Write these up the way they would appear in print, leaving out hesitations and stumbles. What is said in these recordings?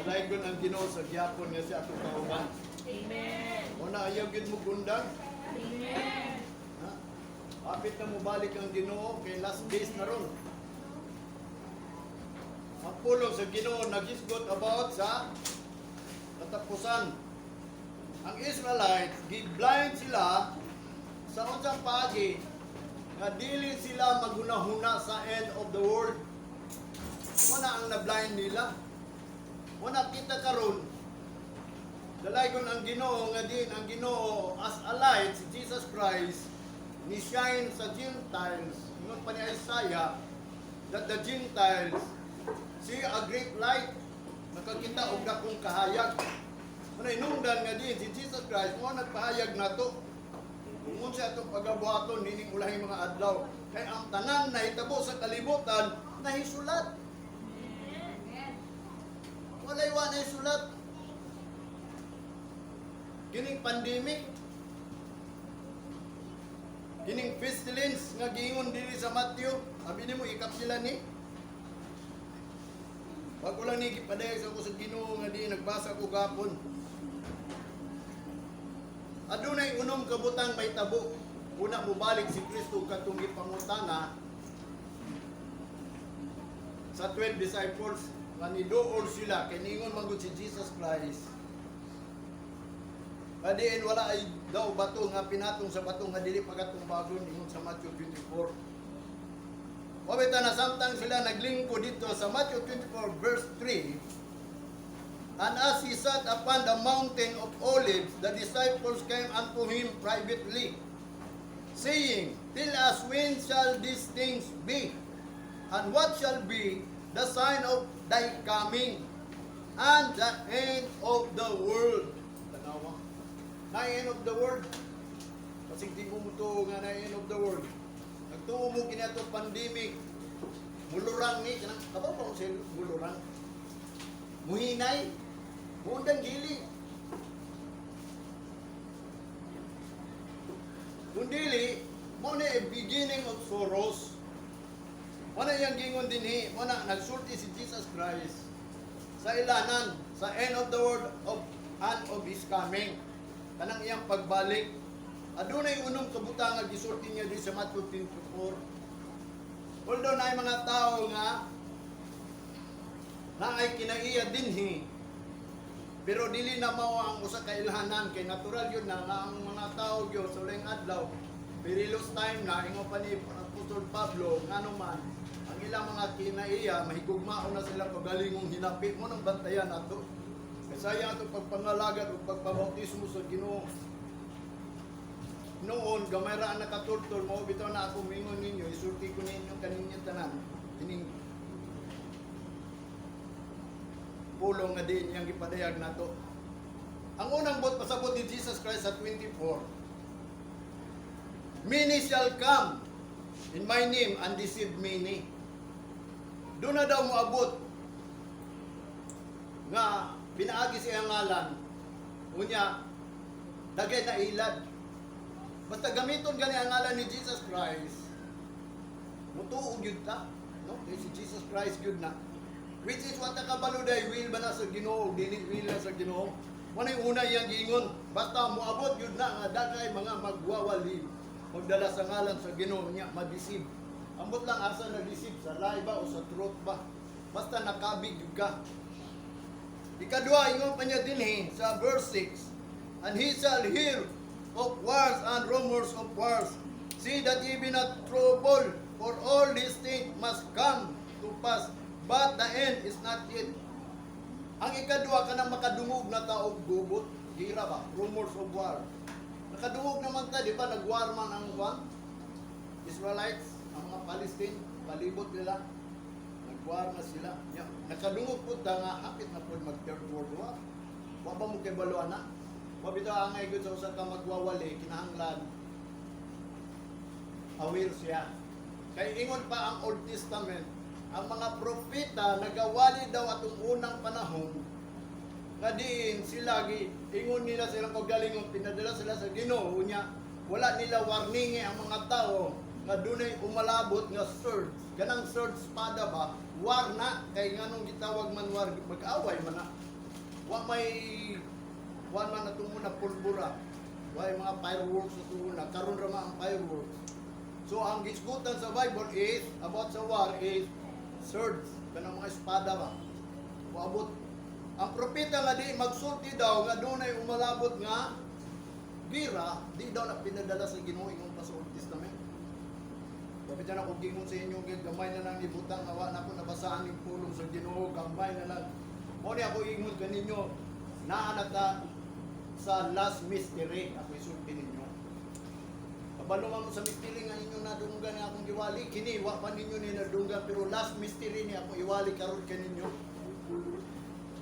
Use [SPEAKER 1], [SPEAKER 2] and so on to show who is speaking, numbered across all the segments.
[SPEAKER 1] Dalaygon ang Ginoo sa gyapon nga siya atong kauban.
[SPEAKER 2] Amen.
[SPEAKER 1] Una, ayaw gyud mo gundang.
[SPEAKER 2] Amen.
[SPEAKER 1] Ha? Hapit na mobalik ang Ginoo kay last days na ron. Ang pulong sa Ginoo nagisgot about sa katapusan. Ang Israelites, gi-blind sila sa unsang paagi nga dili sila maghunahuna sa end of the world. Wala ang na-blind nila. Wala kita karon. Dalaygon ang Ginoo nga din ang Ginoo as a light, si Jesus Christ ni shine sa Gentiles. Ingon pa ni Isaiah that the Gentiles see a great light. Nakakita og dakong kahayag. Muna inungdan nga din si Jesus Christ mo nagpahayag nato. Kung unsa atong pagabuhaton nining ulahing mga adlaw, kay ang tanan nahitabo sa kalibutan nahisulat. Walay wa nahisulat. Kining pandemic, kining pestilence nga giingon diri sa Matthew, abi nimo ikap sila ni. Wag ko lang ni gipadayag sa ako sa Ginoo nga di nagbasa ko gapon. Adunay unom ka butang mahitabo una mobalik si Kristo katong gipangutana sa 12 disciples nga niduol sila kay ningon man gud si Jesus Christ. Kadiin wala ay daw bato nga pinatong sa bato nga dili pagatumbagon, ingon sa Matthew 24. Wabita na samtang sila naglingkod dito sa Matthew 24 verse 3. "And as he sat upon the mountain of Olives, the disciples came unto him privately, saying, 'Tell us, when shall these things be? And what shall be the sign of thy coming and the end of the world?'" Tanawa. Na end of the world. Kasi di mo mo nga na end of the world. Nagtuo mo kini ato pandemic. Mulurang ni kanang kabaw pa mo sa mulurang. Muhinay. Muundang dili. Kung dili, mo na beginning of sorrows. Mo na iyang gingon dinhi, mo na nagsulti si Jesus Christ sa ilanan, sa end of the world of and of his coming. Kanang iyang pagbalik. Adunay unom ka butang nga gisulti niya di sa Matthew 24. Although naay mga tao nga naay kinaiya dinhi, pero dili na mao ang usa ka ilhanan kay natural yun na nga ang mga tao gyud sa uling adlaw perilous time na. Ingon pa ni Apostol Pablo, ngano man ang ilang mga kinaiya, mahigugmaon na sila pagalingong hinapi mo ng bantayan ato kay sayang ato pagpangalagad ug pagpabautismo sa Ginoo. Noon gamay ra ang nakatultol mo bitaw na ako mingon ninyo, isulti ko ninyo kaninyo tanan kining pulong nga din iyang gipadayag nato. Ang unang bot pasabot ni Jesus Christ sa 24, "Many shall come in my name and deceive many." Doon na daw moabot nga pinaagi sa iyang ngalan, unya dagay na ilad. Basta gamiton gani ang ngalan ni Jesus Christ, mutuo gyud ta, no? Kay si Jesus Christ gyud na. Which is what kabalo day will ba na sa Ginoo, dili will na sa Ginoo. Mo na una iyang giingon, basta moabot gyud na nga dagay mga magwawali, magdala sa ngalan sa Ginoo niya, ma-deceive. Ambot lang asa na deceive, sa lie ba o sa truth ba. Basta nakabig gyud ka. Ikadua, ingon pa niya dinhi sa verse 6, "And he shall hear of wars and rumors of wars. See that ye be not troubled, for all these things must come to pass, but the end is not yet." Ang ikadua, kanang makadungog na tao gubot, gira ba? Rumors of war. Nakadungog naman ta, di ba? Nag-war man ang kwan? Israelites, ang mga Palestine, palibot nila. Nag-war na sila. Ya, nakadungog po ta nga hapit na po mag Third World War. Wa ba mo kay balo ana? Wa bitaw angay gud sa usa ka magwawali, kinahanglan aware siya. Kay ingon pa ang Old Testament, ang mga propeta nagawali daw atong unang panahon nga diin sila gi ingon nila silang kagalingon, pinadala sila sa Ginoo, unya wala nila warning ang mga tao nga dunay umalabot nga sword, kanang sword espada ba, war na kay nganong gitawag man war, mag-away man na. Wa may wa man natong una pulbura. Wa may mga fireworks na una. Karon ra man ang fireworks. So ang gisgutan sa Bible is about sa war is swords, kanang mga espada ba. Moabot ang propeta nga di magsulti daw nga dunay umalabot nga gira, di daw na pinadala sa Ginoo, ingon pa sa Old Testament. Dapat yan ako gingon sa inyo, gid gamay na lang ibutang awa na ako nabasaan yung pulong sa Ginoo, gamay na lang. Mo ni ako ingon kaninyo, naa na ta sa last mystery, ako isulti ninyo. Kabalo man mo sa mystery nga inyo nadunggan nga akong giwali, kini wa pa ninyo ni nadunggan, pero last mystery ni ako iwali karon kaninyo.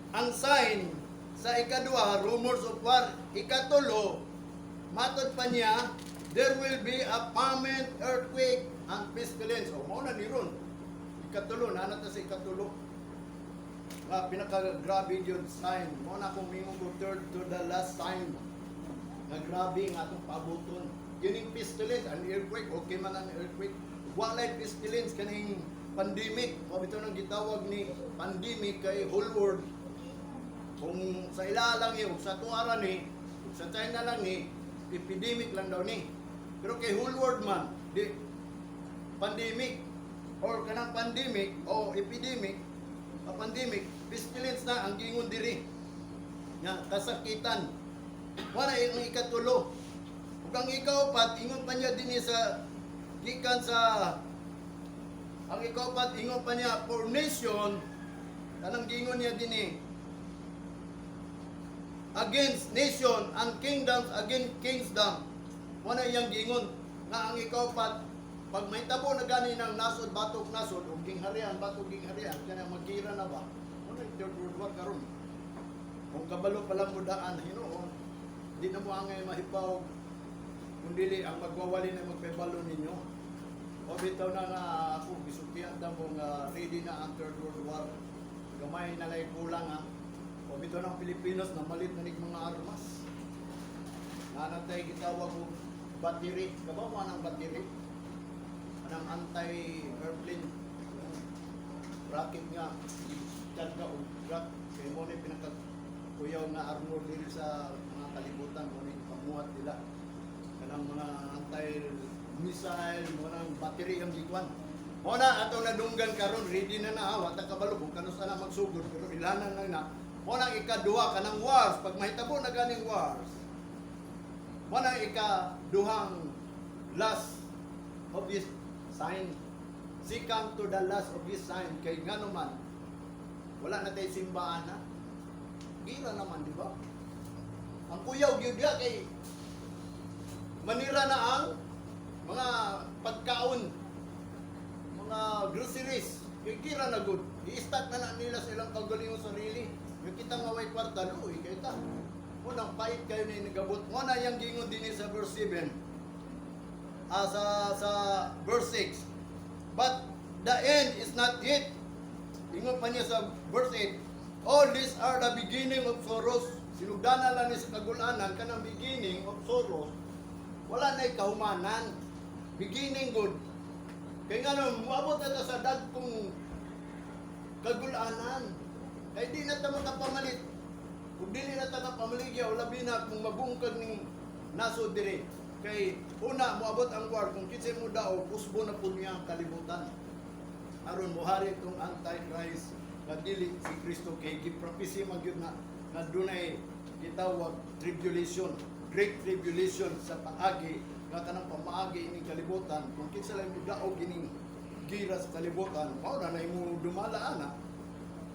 [SPEAKER 1] Ang sign sa ikaduha, rumors of war. Ikatulo, matod pa niya, there will be a famine, earthquake, and pestilence. O, mao na ni ron. Ikatulo, naa na ta sa ikatulo. Nga, pinaka-grabe yun sign. Mao na akong mingon ko, third to the last sign. Nga grabe nga atong paabuton. Kining pestilence, ang earthquake, okay man ang earthquake. Walay pestilence, kaning pandemic. Mao bitaw nang gitawag ni pandemic kay whole world. Kung sa ila lang ni, ug sa tuara ni, ug sa China lang ni, epidemic lang daw ni. Pero kay whole world man, di pandemic or kanang pandemic o epidemic, a pandemic, pestilence na ang gingon diri. Nga kasakitan. Wala ang ikatulo. Ug ang ikaupat, ingon pa niya dinhi sa gikan sa ang ikaupat, ingon pa niya for nation, kanang gingon niya dinhi against nation and kingdoms against kingdom. Wala iyang gingon nga ang ikaupat, pag may tabo na gani ng nasod batok nasod o gingharian batok gingharian, kanang maggira na ba? Wala yung Third World War karon. Kung kabalo pa lang mo daan hinuon, di na mo angay mahibaw kung dili ang magwawali na magpebalo ninyo. O bitaw na nga ako gisukyan ta mo nga ready na ang Third World War. Gamay na lay kulang ha. O bitaw ng Pilipinos na malit na nig mga armas. Nanatay gitawag og battery. Kabaw mo anang battery? Anang anti-airplane rocket nga i-charga og rock kay mo ni pinaka kuyaw nga armor diri sa mga kalibutan, mo ni pamuhat nila kanang mga anti-missile mo nang battery ang gikuan. Mo na atong nadunggan karon, ready na na ha, wa ta kabalo kung kanus na magsugod, pero ilanan lang na. Mo nang ikaduha, kanang wars, pag mahitabo na ganing wars, mo nang ikaduhang last obvious sign, second to the last obvious sign, kay ngano man wala na tay simbahan na gira naman, di ba? Ang kuyaw gyud diha kay manira na ang mga pagkaon, mga groceries, kay gira na gud, i-stock na na nila sa ilang kaugalingong sarili. Yung kita nga way kwarta, luoy kay ta. Unang pait kayo ni nagabot mo na yang gingon dinhi sa verse 7, sa verse 6, "But the end is not yet." Ingon pa niya sa verse 8, "All these are the beginning of sorrows." Sinugdanan lang ni sa kagulanan, kanang beginning of sorrows. Wala na'y kahumanan. Beginning good. Kaya nga nung muabot na ta sa dagkong kagulanan. Kaya di na ta makapamalit. Kung dili na ta kapamaligya, o labi na kung mabungkag ning nasod diri. Kay una moabot ang war, kung kinsay mo daog, usbo na po niya ang kalibutan. Aron mohari itong Antichrist nga dili si Kristo, kay gipropesy man gyud na nga dunay gitawag tribulation, great tribulation sa paagi nga kanang pamaagi ining kalibutan. Kung kinsa lang modaog ining gira sa kalibutan, mao na na imo dumala ana.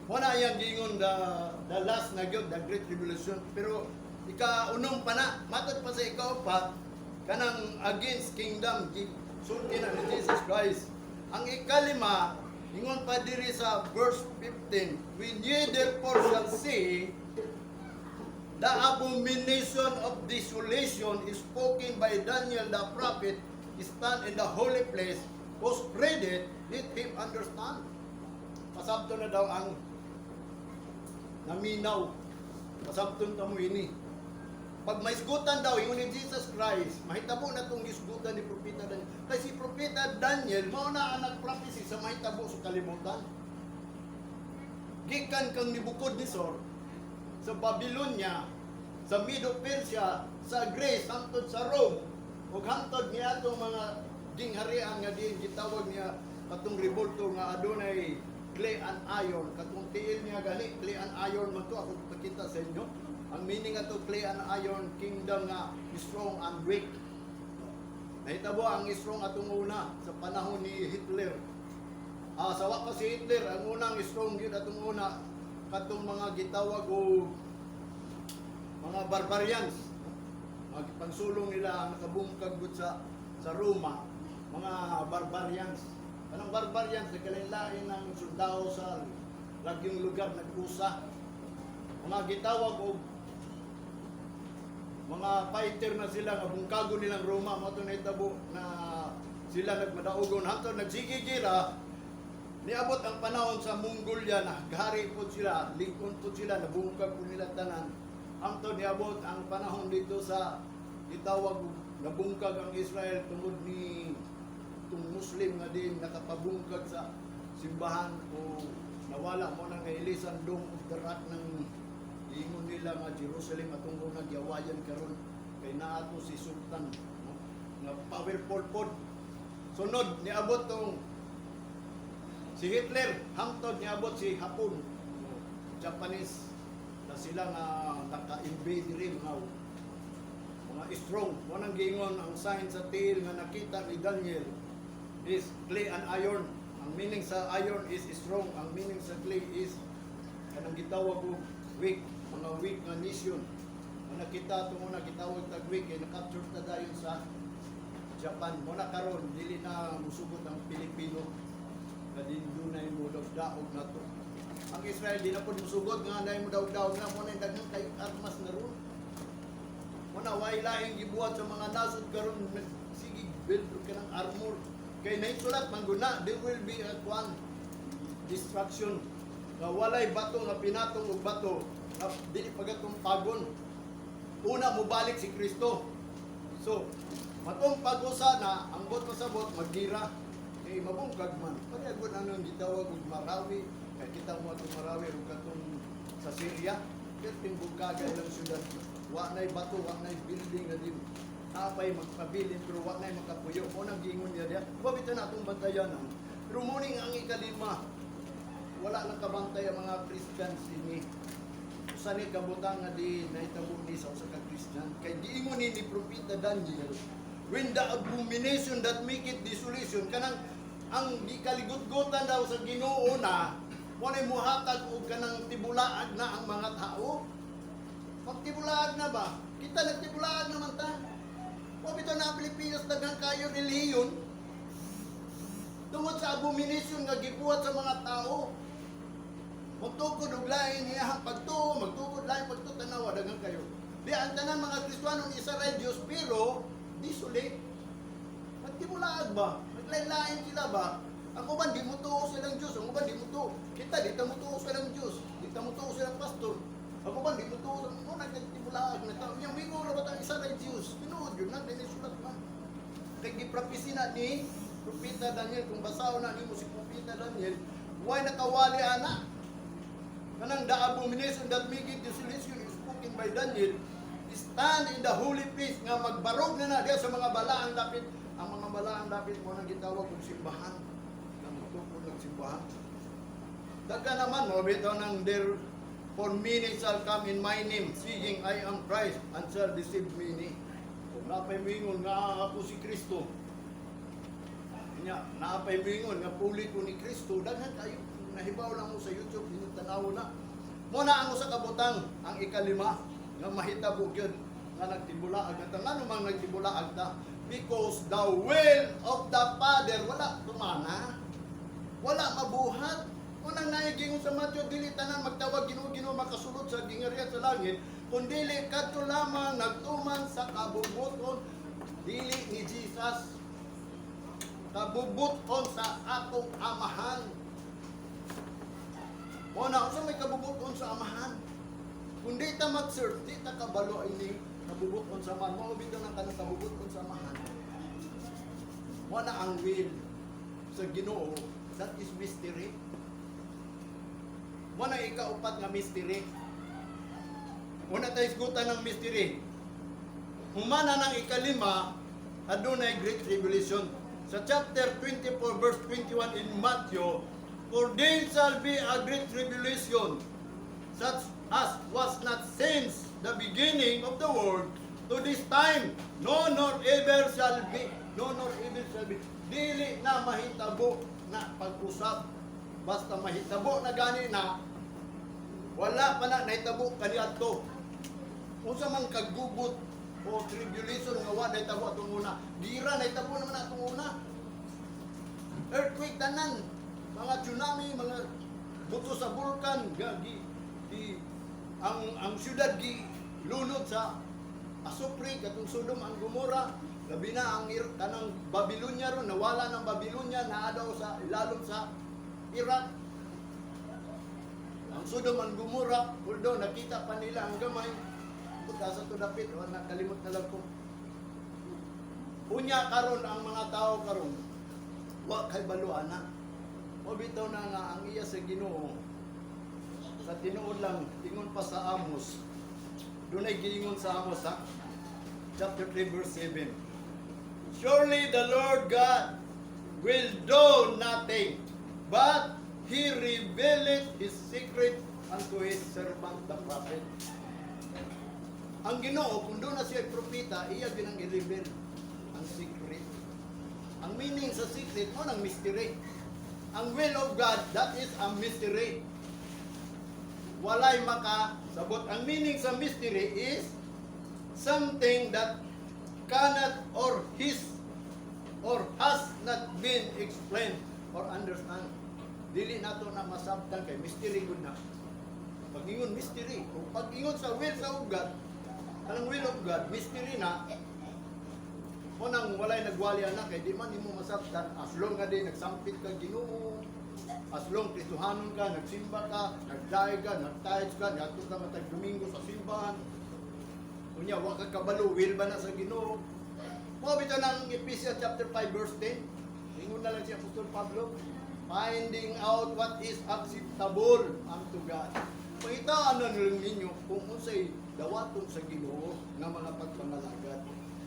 [SPEAKER 1] Mao na iyang giingon, the last na gyud, the great tribulation. Pero ika-unom pa na, matod pa sa ikaupat, kanang against kingdom, sulti na ni Jesus Christ. Ang ikalima, ingon pa diri sa verse 15, "When ye therefore shall see the abomination of desolation is spoken by Daniel the prophet stand in the holy place, whose read it, let him understand." Pasabto na daw ang naminaw. Pasabton ta mo ini. Pag maisgutan daw, ingon ni Jesus Christ, mahitabo na itong gisgutan ni Propeta Daniel. Kasi si Propeta Daniel, mao na ang nag-prophecy sa mahitabo sa kalibutan. Gikan kang Nebuchadnezzar, Sa Babylonia, sa Medo-Persia, sa Greece, hangtod sa Rome, ug hangtod niya atong mga gingharian nga diin gitawag niya katong rebulto nga adunay clay and iron. Katong tiil niya gani, clay and iron man to. Ako pakita sa inyo ang meaning ato clay and iron kingdom nga strong and weak. Nahitabo ang strong atong una sa panahon ni Hitler. Sa wa pa si Hitler, ang unang strong gyud atong una katong mga gitawag og mga barbarians. Mga pangsulong nila ang nakabungkag gud sa Roma, mga barbarians. Anong barbarians? Nagkalain-lain ng sundao sa lagyong lugar nag-usa. Mga gitawag og mga fighter na sila nga bungkago nilang Roma. Mao to nahitabo na sila nagmadaugon hangtod nagsige gira. Niabot ang panahon sa Mongolia na gari po sila, lingkon po sila, nabungkag po nila tanan. Hangtod niabot ang panahon dito sa gitawag og nabungkag ang Israel tungod ni itong Muslim nga din nakapabungkag sa simbahan o nawala mo nang nailisan Dome of the Rock ng ingon nila nga Jerusalem atong unang giawayan karon kay naato si Sultan, no? Nga powerful pod. Sunod niabot tong si Hitler, hangtod niabot si Hapon, no? Japanese na sila nga naka-invade rin nga mga strong. Mo nang giingon ang sign sa tiil nga nakita ni Daniel is clay and iron. Ang meaning sa iron is strong, ang meaning sa clay is kanang gitawag og weak, mga weak nga nation. Ang nakita ato una gitawag tag weak kay na-capture ta dayon sa Japan. Mo na karon dili na musugot ang Pilipino nga din dunay mo daog nato. Ang Israel di na pud musugot nga nay mo daog-daog na. Mo na daghan kay armas na ron. Mo na way laing gibuhat sa mga nasod karon, sige build ka ng armor. Kay naisulat man gud na there will be a kwan destruction nga walay bato nga pinatong og bato nga dili pagatumpagon. Una mobalik si Kristo. So, matumpag usa na ang bot pasabot maggira kay mabungkag man. Pareha gud ano ang gitawag og Marawi, kay kita mo atong Marawi ug katong sa Syria, perting bungkaga ilang syudad. Wa nay bato, wa nay building na din. Napay magpabilin pero wa nay makapuyo. Mo nang giingon niya diya. Wa bitaw na atong bantayanan. Pero muning ang ikalima, wala nang kabantay ang mga Christians ini. Usa ni kabutang nga di nahitabo ni sa usa ka Christian. Kay giingon ni Propeta Daniel, when the abomination that make it desolation, kanang ang gikaligutgutan daw sa Ginoo na, mo na muhatag og kanang tibulaag na ang mga tao. Pag tibulaag na ba? Kita nagtibulaag naman ta. Wa bitaw na ang Pilipinas daghan kayo relihiyon. Tungod sa abomination nga gibuhat sa mga tao. Magtukod og lain niya pagtuo, magtukod lain pagtuo, tanawa daghan kayo. Di ang tanan mga Kristiyano ni Israel Dios pero desolate. Magtibulaag ba? Naglain-lain sila ba? Ang uban di mo tuo silang Diyos, ang uban di mo tuo. Kita di ta mo tuo silang Diyos, di ta mo tuo silang pastor. Ang uban di mo tuo, mo nagtibulaag na tao. Yang mingo ra ba tang isa kay Diyos? Tinuod yun na sulat man. Kay gipropesy na ni Propeta Daniel, kung basahon na nimo si Propeta Daniel, why nakawali ana? Kanang the abomination that make it desolation is spoken by Daniel, stand in the holy place nga magbarog na na diya sa mga balaang dapit. Ang mga balaang dapit mo nang gitawag og simbahan. Nga magtukod ng simbahan. Daga naman, mo bitaw nang there for many shall come in my name, saying, "I am Christ," and shall deceive many. Kung napay mingon nga ako si Kristo, nya napay mingon nga puli ko ni Kristo, daghan kayo nahibaw lang mo sa YouTube, ninyo tanaw na. Mo na ang usa ka butang, ang ikalima nga mahitabo gyud nga nagtibulaag ta. Ngano mang nagtibulaag ta? Because the will of the Father wala tumana. Wala mabuhat. Unang naigingon sa Matthew, dili tanan magtawag "Ginoo, Ginoo" makasulod sa gingarian sa langit, kundili kadto lamang nagtuman sa kabubut-on, dili ni Jesus, kabubut-on sa akong Amahan. O na, unsa may kabubut-on sa Amahan? Kung di ta mag-search, di ta kabalo ini kabubut-on sa Amahan. Mao bitaw nang kanang kabubut-on sa Amahan. Mo na ang will sa Ginoo, that is mystery. Mo na ikaupat nga mystery. Una tayo isgutan ng mystery. Humana ng ikalima, adunay great tribulation. Sa chapter 24 verse 21 in Matthew, "For there shall be a great tribulation, such as was not since the beginning of the world to this time, no nor ever shall be, no nor ever shall be." Dili na mahitabo na pag-usab. Basta mahitabo na gani na, wala pa na nahitabo kaniadto. Unsa man kagubot o tribulation nga wa nahitabo atong una? Gira nahitabo naman atong una. Earthquake tanan, mga tsunami, mga buto sa bulkan, ga, gi, di, ang syudad gi lunod sa asupre, katong Sodom ang Gomora, labi na ang kanang Babylonia ron, nawala ng Babylonia, naa daw sa ilalom sa Iraq. Ang Sodom ang Gomora, although nakita pa nila ang gamay, puta sa to dapit, o nakalimot na lang ko. Unya karon ang mga tao karon, wa kay balo ana. O bitaw na nga ang iya sa Ginoo sa tinuod lang, ingon pa sa Amos. Dunay giingon sa Amos ha. Chapter 3 verse 7. "Surely the Lord God will do nothing, but He revealed His secret unto His servant the prophet." Ang Ginoo, kung doon na siya propeta, iya ginang i-reveal ang secret. Ang meaning sa secret mo ng mystery. Ang will of God, that is a mystery. Walay makasabot. Ang meaning sa mystery is something that cannot or his or has not been explained or understand. Dili nato na masabtan kay mystery gud na. Pag-ingon mystery, kung pag-ingon sa will sa God, anong will of God, mystery na, o nang walay nagwali ana kay di man nimo masabtan as long nga di nagsampit ka Ginoo, as long Kristohanon ka, nagsimba ka, nagdaig ka, nagtithes ka, niadto ka matag Domingo sa simbahan. Unya wa ka kabalo will ba na sa Ginoo. Mao bitaw ng Ephesians chapter 5 verse 10. Ingon na lang si Apostol Pablo, "Finding out what is acceptable unto God." Pangitaan na lang ninyo kung unsay dawaton sa Ginoo nga mga pagpangalagad.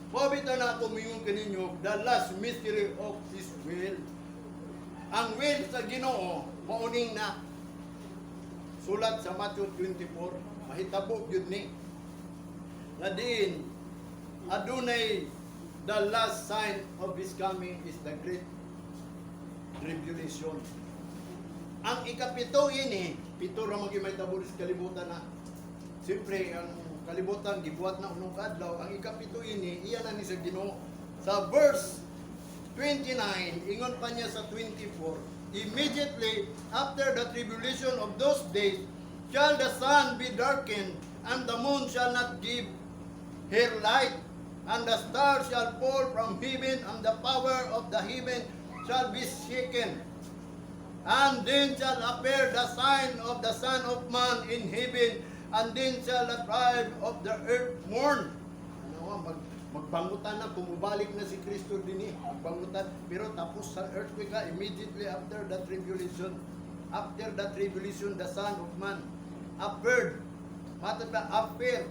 [SPEAKER 1] Mao bitaw na ako mingon kaninyo, the last mystery of His will. Ang will sa Ginoo mauning na sulat sa Matthew 24, mahitabo gyud ni. Na diin adunay the last sign of His coming is the great tribulation. Ang ikapito ini, pito ra man gyud may tabo sa kalibutan na. Siyempre, ang kalibutan gibuhat na unong kadlaw, ang ikapito ini, iya na ni sa Ginoo. Sa verse 29, ingon pa niya sa 24, "Immediately after the tribulation of those days shall the sun be darkened, and the moon shall not give her light, and the stars shall fall from heaven, and the power of the heaven shall be shaken. And then shall appear the sign of the Son of Man in heaven, and then shall the tribe of the earth mourn." Ano, magbangutan na, kumubalik na si Kristo din eh. Magbangutan. Pero tapos sa earthquake ka, immediately after the tribulation. After the tribulation, the Son of Man appeared. Matod ba? Appear.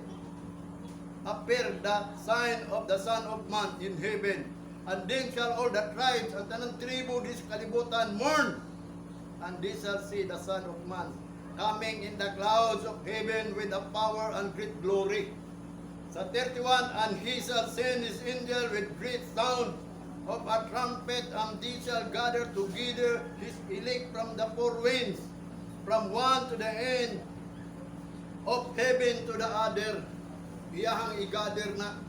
[SPEAKER 1] Appear the sign of the Son of Man in heaven. And then shall all the tribes, ang tanang tribo di sa kalibutan, mourn. And they shall see the Son of Man coming in the clouds of heaven with the power and great glory. Sa 31, "And he shall send his angel with great sound of a trumpet, and they shall gather together his elect from the four winds, from one to the end of heaven to the other." Iyahang i-gather na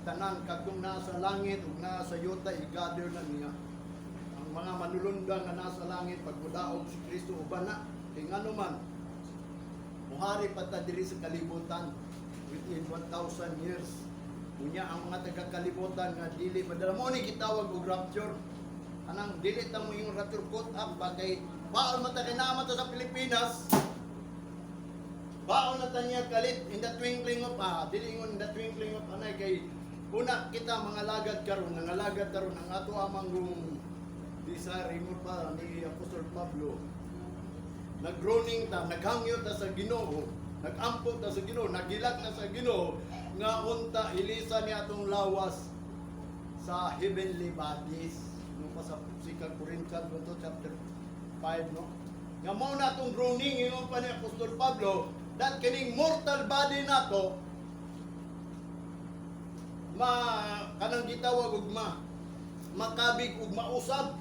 [SPEAKER 1] tanan kadtong nasa langit ug nasa yuta, i-gather na niya. Ang mga manulundang nga nasa langit pag mudaog si Kristo, uban na kay ngano man muhari pa ta diri sa kalibutan within 1,000 years. Unya ang mga taga-kalibutan nga dili madala mo ni gitawag og rapture. Anang dili ta mo yung rapture, caught up ba, kay baon man ta, kay naa man ta sa Pilipinas. Baon na ta niya kalit in the twinkling of dili ingon in the twinkling of an eye, kay una kita mga lagad karon, nangalagad karon ang ato amang desire, ingon pa ni Apostol Pablo, naggroaning ta, naghangyo ta sa Ginoo. Nag-ampo ta sa Ginoo, nagilak na sa Ginoo nga unta ilisa niya atong lawas sa heavenly bodies. No pa sa 2 Corinthians 1 chapter 5, no? Nga mao na atong groaning, ingon pa ni Apostol Pablo, that kining mortal body nato ma kanang gitawag og ma makabig ug mausab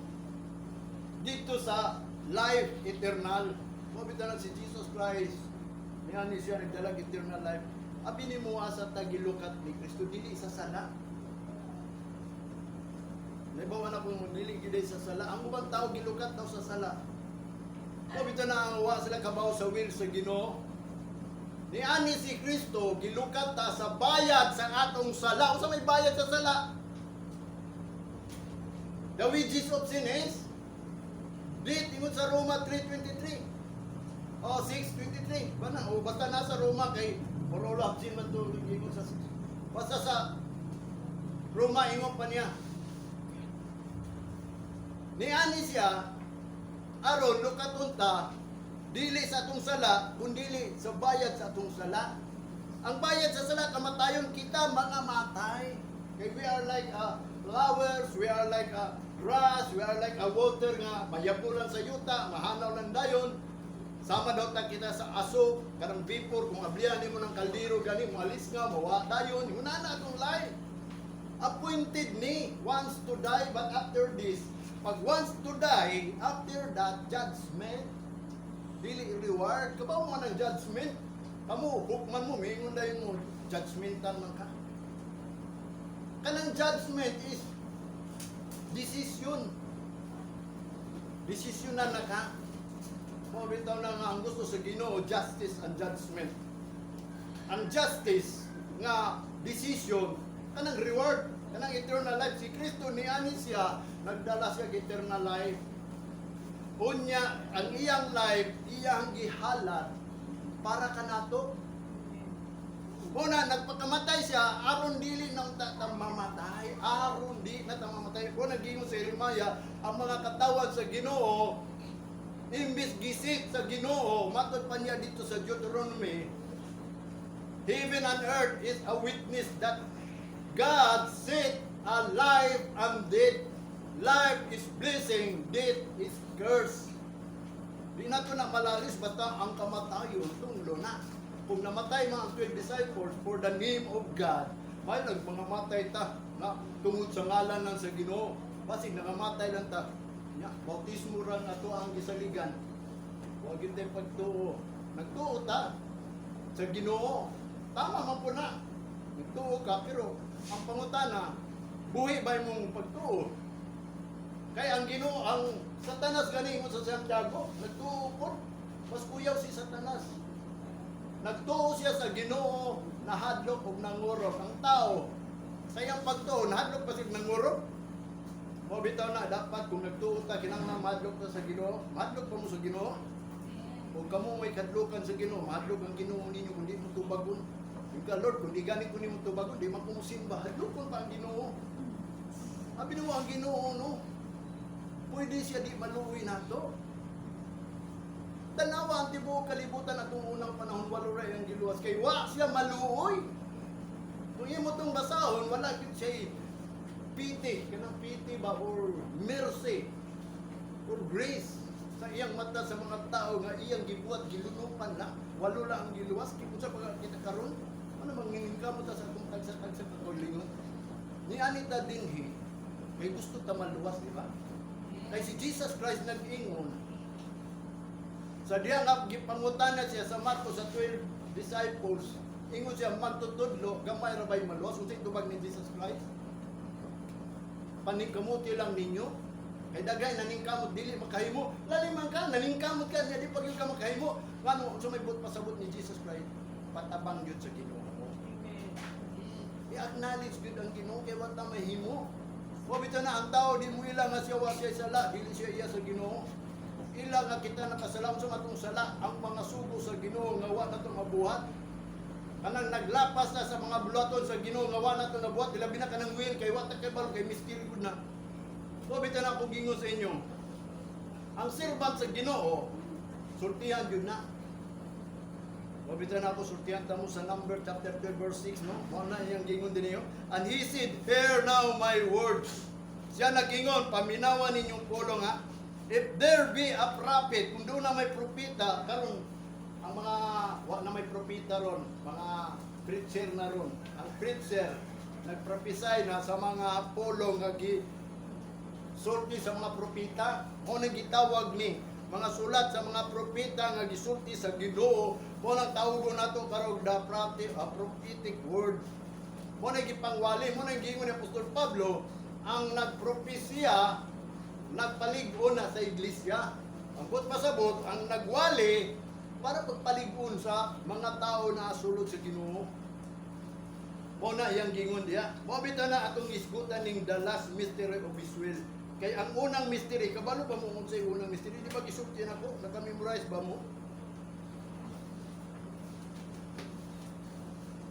[SPEAKER 1] dito sa life eternal. Mao bitaw si Jesus Christ. Niani siya nagdalag eternal life. Abi nimo asa ta gilukat ni Kristo, dili sa sala. Naibawan na kung dili gyud sa sala. Ang ubang tao gilukat daw sa sala. Mao bitaw na ang wa sila kabaw sa will sa Ginoo. Niani si Kristo gilukat ta sa bayad sa atong sala. Unsa may bayad sa sala? The wages of sin is death, ingon sa Roma 3:23. Oh, 6:23. Bana, o basta nasa Roma kay for all have sin man to ingon sa basta sa Roma ingon pa niya. Niani siya aron lukaton ta dili sa atong sala kundili sa bayad sa atong sala. Ang bayad sa sala, kamatayon. Kita mga matay. Kay we are like a flowers, we are like a grass, we are like a water nga mayabo lang sa yuta, mahanaw lang dayon. Sama daw ta kita sa aso, kanang vapor, kung ablihan nimo ng kaldero gani, moalis nga, mawa dayon, huna na atong life. Appointed ni once to die, but after this, pag once to die, after that, judgment. Dili reward. Kabaw mo ng judgment. Kamo, hukman mo, mingon dayon mo, judgmental man ka. Kanang judgment is decision. Decision na na ka. Mao bitaw na nga ang gusto sa Ginoo, justice and judgment. Ang justice nga decision, kanang reward, kanang eternal life. Si Kristo niani siya, nagdala siya og eternal life. Unya, ang iyang life, iyang gihalad para kanato. Una, nagpakamatay siya, aron dili nang ta ta mamatay. Aron di na ta mamatay. Kung nagingon sa Jeremiah, ang mga katawhan sa Ginoo, imbis gisit sa Ginoo, matod pa niya dito sa Deuteronomy, "Heaven and earth is a witness that God set a life and death. Life is blessing, death is curse." Di na to na malalis, basta ang kamatayon, tunglo na. Kung namatay mga 12 disciples for the name of God, may nag mga matay ta na tungod sa ngalan lang sa Ginoo. Basig nangamatay lang ta. Nya, bautismo ra ato ang gisaligan. Wa gyud tay pagtuo. Nagtuo ta sa Ginoo. Tama man po na. Nagtuo ka, pero ang pangutana, buhi ba imong pagtuo? Kay ang Ginoo, ang Satanas gani mo sa Santiago, nagtuo po. Mas kuyaw si Satanas. Nagtuo siya sa Ginoo, nahadlok og nangurog. Ang tao sa iyang pagtuo, nahadlok pa siya, nangurog. Mo bitaw na dapat kung nagtuo ta, kinahanglan mahadlok ta sa Ginoo. Mahadlok pa mo sa Ginoo. Kung kamo may kadlukan sa Ginoo, mahadlok ang Ginoo ninyo kung di mo tubagon. Yung ka, "Lord, kung di gani ko nimo tubagon, di man ko mosimba." Hadlokon pa ang Ginoo. Abi nimo ang Ginoo, no? Pwede siya di maluoy nato. Tanawa ang tibuok kalibutan atong unang panahon, walo ra ang giluwas kay wa siya maluoy. Kung imo tong basahon, wala gyud siya pity, kanang pity ba or mercy or grace sa iyang mata sa mga tao nga iyang gibuhat, gilunupan lang, walo lang ang giluwas. Kung sa pag kita karon, ano manginingkamot ta sa atong tagsa-tagsa kaugalingon. Ni anita dinhi kay gusto ta maluwas, di ba? Kay si Jesus Christ nag-ingon sa diya nga gipangutana siya sa Marcos sa 12 disciples, ingon siya, "Magtutudlo, gamay ra bay maluwas?" Unsay tubag ni Jesus Christ? "Paningkamuti lang ninyo. Kay daghay naningkamot, dili makahimo." Lali man ka, naningkamot ka, di pa gyud ka makahimo. Ngano, unsa may buot pasabot ni Jesus Christ? Patabang gyud sa Ginoo. I-acknowledge gyud ang Ginoo kay wa ta mahimo. Wa bitaw na ang tao di mo ila nga siya wa siya sala, dili siya iya sa Ginoo. Ila nga kita nakasala sa atong sala, ang mga sugo sa Ginoo nga wa nato mabuhat. Kanang naglapas na sa mga buluhaton sa Ginoo nga wa nato nabuhat, ilabi na kanang will kay wa ta kabalo kay mystery gud na. Wa bitaw na akong gingon sa inyo. Ang servant sa Ginoo, sultihan gyud na. Mabita na ako, sultihan ta mo sa Number chapter 12 verse 6, no? Mao na iyang gingon din niyo. "And he said, 'Hear now my words.'" Siya nagingon, "Paminawan ninyong pulong ha. If there be a prophet," kung doon na may propeta, karon ang mga, wa na may propeta ron, mga preacher na ron. Ang preacher, nagprophesy na sa mga pulong nga gi sulti sa mga propeta, mao nang gitawag ni mga sulat sa mga propeta nga gisulti sa Ginoo, mao nang tawgon nato karon the prophetic word. Mao nang gipangwali, mao nang giingon ni Apostol Pablo, ang nagpropesiya nagpalig-on na sa iglesia. Ang buot pasabot, ang nagwali para pagpalig-on sa mga tao na sulod sa Ginoo. Mao na iyang gingon diya. Mao bitaw na atong isgutan ning the last mystery of His will. Kay ang unang mystery, kabalo ba mo unsay unang mystery? Di ba gisulti nako? Naka-memorize ba mo?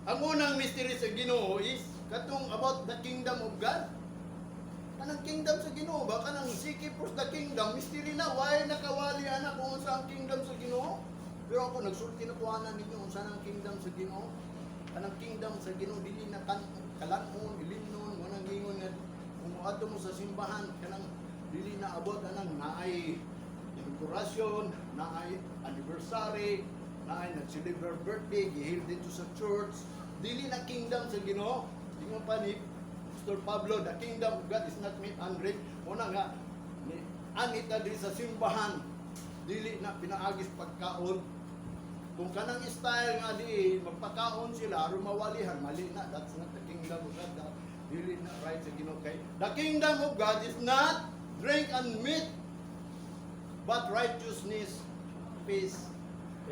[SPEAKER 1] Ang unang mystery sa Ginoo is katong about the kingdom of God. Kanang kingdom sa Ginoo ba? Kanang seek ye first the kingdom, mystery na. Why nakawali ana kung unsa ang kingdom sa Ginoo? Pero ako nagsulti na kuhanan ninyo unsa ang kingdom sa Ginoo. Kanang kingdom sa Ginoo dili na kan kalan-on, ilimnon, walang gingon nga kung moadto mo sa simbahan kanang dili na abot anang naay inauguration, naay anniversary, naay nag-celebrate birthday, gihil dito sa church. Dili na kingdom sa Ginoo. Ingon pa ni Pastor Pablo, "The kingdom of God is not meat and drink." Una nga, ni anita diri sa simbahan, dili na pinaagis pagkaon. Kung kanang style nga di magpakaon sila aron mawalihan, mali na. That's not the kingdom of God. Dili na right sa Ginoo kay the kingdom of God is not drink and meat, but righteousness, peace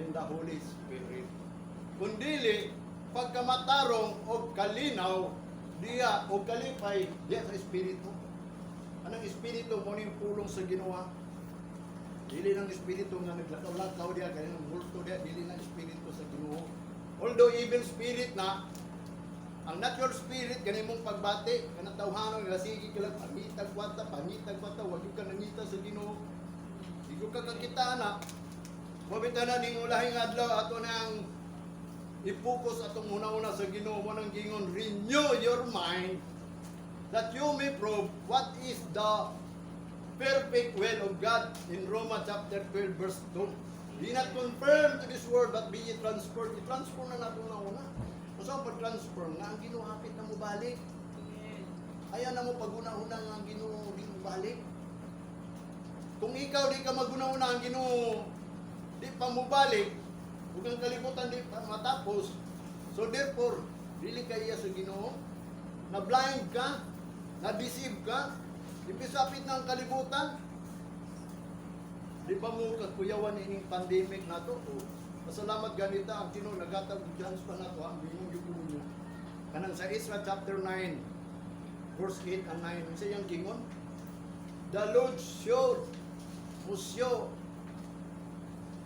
[SPEAKER 1] in the Holy Spirit. Kung dili, pagkamatarong o kalinaw, diya o kalipay, diya sa Espiritu. Anong Espiritu mo yung pulong sa Ginoo? Dili ng Espiritu nga naglakaw-lakaw diya, kaya ng multo diya, dili ng Espiritu sa Ginoo. Although evil spirit na, ang natural spirit, kanimong pagbati, kanang tawhanon, nga sige ka lang, pangitag kwarta, pangitag kwarta, wag ka nangita sa Ginoo. Di ko ka kakita na. Mabita na ning ulahing adlaw ato nang i-focus atong una-una sa Ginoo mo nang gingon, "Renew your mind that you may prove what is the perfect will of God" in Roma chapter 12 verse 2. "Be not conformed to this world, but be ye transformed." I-transform na nato una-una. Unsa ang pag-transform? Nga ang Ginoo hapit na mo balik. Ayaw na mo paguna-una nga ang Ginoo di mo balik. Kung ikaw di ka maguna-una ang Ginoo di pa mo balik, ug ang kalibutan di pa matapos. So therefore, dili ka iya sa Ginoo. Na blind ka, na deceive ka, imbis hapit ng kalibutan, di ba mo kakuyawan ining pandemic nato? O, pasalamat ganita ang Ginoo nagatag og chance pa nato ang bingon gyud ko ninyo. Kanang sa Ezra chapter 9 verse 8 and 9, unsa iyang gingon? The Lord showed musyo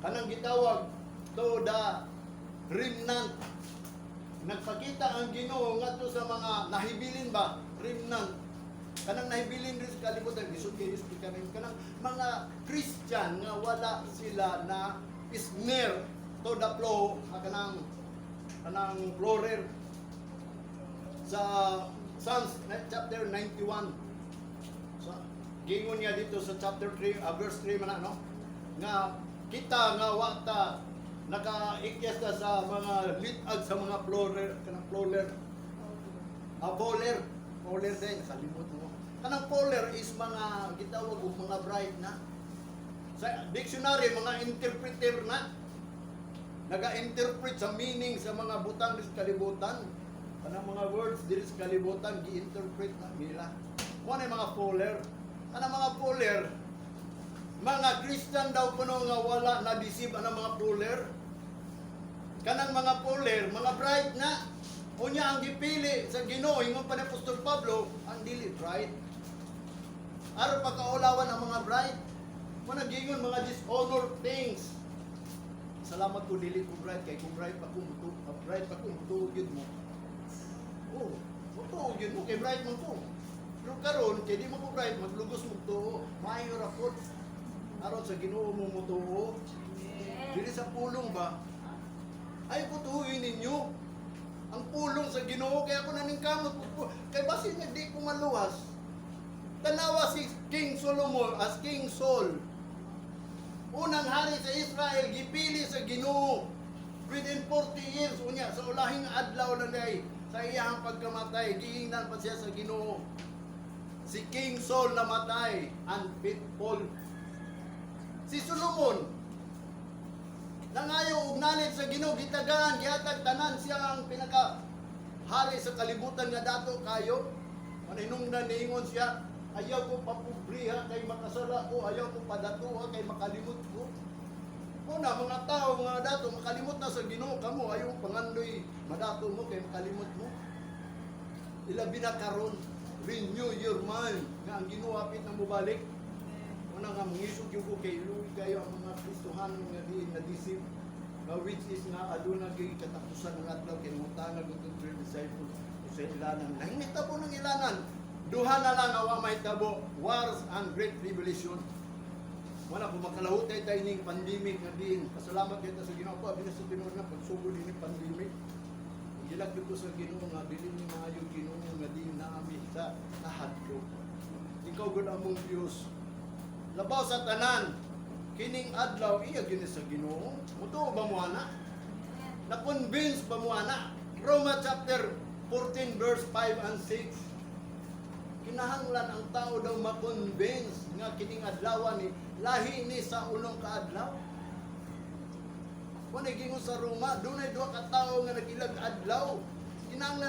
[SPEAKER 1] kanang gitawag to the remnant. Nagpakita ang Ginoo ngadto sa mga nahibilin ba, remnant. Kanang nahibilin rin sa kalibutan, lisod kay speak kanang mga Christian nga wala sila na snare to the plow, kanang kanang plower sa Psalms chapter 91. So, gingon niya dito sa chapter 3, verse 3 man ano, nga kita nga wa ta nakaikyas ta sa mga litag sa mga plower, kanang plower. Ah, fowler. Fowler din, nakalimot mo. Kanang fowler is mga gitawag og mga bride na. Sa dictionary, mga interpreter na. Naga-interpret sa meaning sa mga butang sa kalibutan. Kanang mga words diri sa kalibutan, gi-interpret na nila. Mo na yung mga fowler. Kanang mga fowler, mga Christian daw kuno nga wala na deceive ang mga fowler. Kanang mga fowler, mga bride na. Unya ang gipili sa Ginoo, ingon pa ni Apostol Pablo, ang dili bride. Aron pagkaulawan ang mga bride. Mo gingon mga dishonor things. Salamat ko dili ko bride kay kung bride pa ko mutu, bride pa ko mutuo gyud mo. Oh, mutuo gyud mo kay bride man ko. Pero karon kay di mo ko bride, maglugos mo tuo. Maayo ra pod. Aron sa Ginoo mo mutuo. Dili sa pulong ba? Ay ko tuuin ninyo ang pulong sa Ginoo kaya ako naningkamot ko kay basin nga di ko maluwas. Tanawa si King Solomon as King Saul. Unang hari sa Israel, gipili sa Ginoo. Within 40 years, unya, sa ulahing adlaw lang day, sa iyang pagkamatay, giingnan pa siya sa Ginoo. Si King Saul namatay, unfaithful. Si Solomon, nangayo og knowledge sa Ginoo, gitagaan, gihatag tanan, siya ang pinaka hari sa kalibutan nga dato kayo. Maninungdan niingon siya, "Ayaw ko papobriha kay makasala ko, ayaw ko padatuha kay makalimot ko." Una, mga tao nga dato, makalimot na sa Ginoo. Kamo, ayaw pangandoy, madato mo kay makalimot mo. Ilabi na karon, renew your mind, nga ang Ginoo hapit na mobalik. Una nga mangisog yung ko kay luwi kayo ang mga Kristohanon nga diin na deceive nga which is nga aduna gyud katapusan ng adlaw kay mutana gud tong three disciples sa ilanan. Nang nitabo ng ilanan, duha na lang nga wa mahitabo, wars and great tribulation. Wala kung makalahutay tayo ning pandemic nga diin. Pasalamat kita sa Ginoo ko abi na sa tinuod na pagsugod ini pandemic. Gilag ko sa Ginoo nga dili ni maayo Ginoo nga diin naami sa nahadlok. Ikaw gud among Dios. Labaw sa tanan, kining adlaw iya gini sa Ginoo. Mutuo ba mo ana? Na-convince ba mo ana? Roma chapter 14 verse 5 and 6. Kinahanglan ang tao daw ma-convince nga kining adlaw ni lahi ni sa unong kaadlaw. Kung gingon sa Roma, dunay duha ka tawo nga nagilag adlaw. Kinahanglan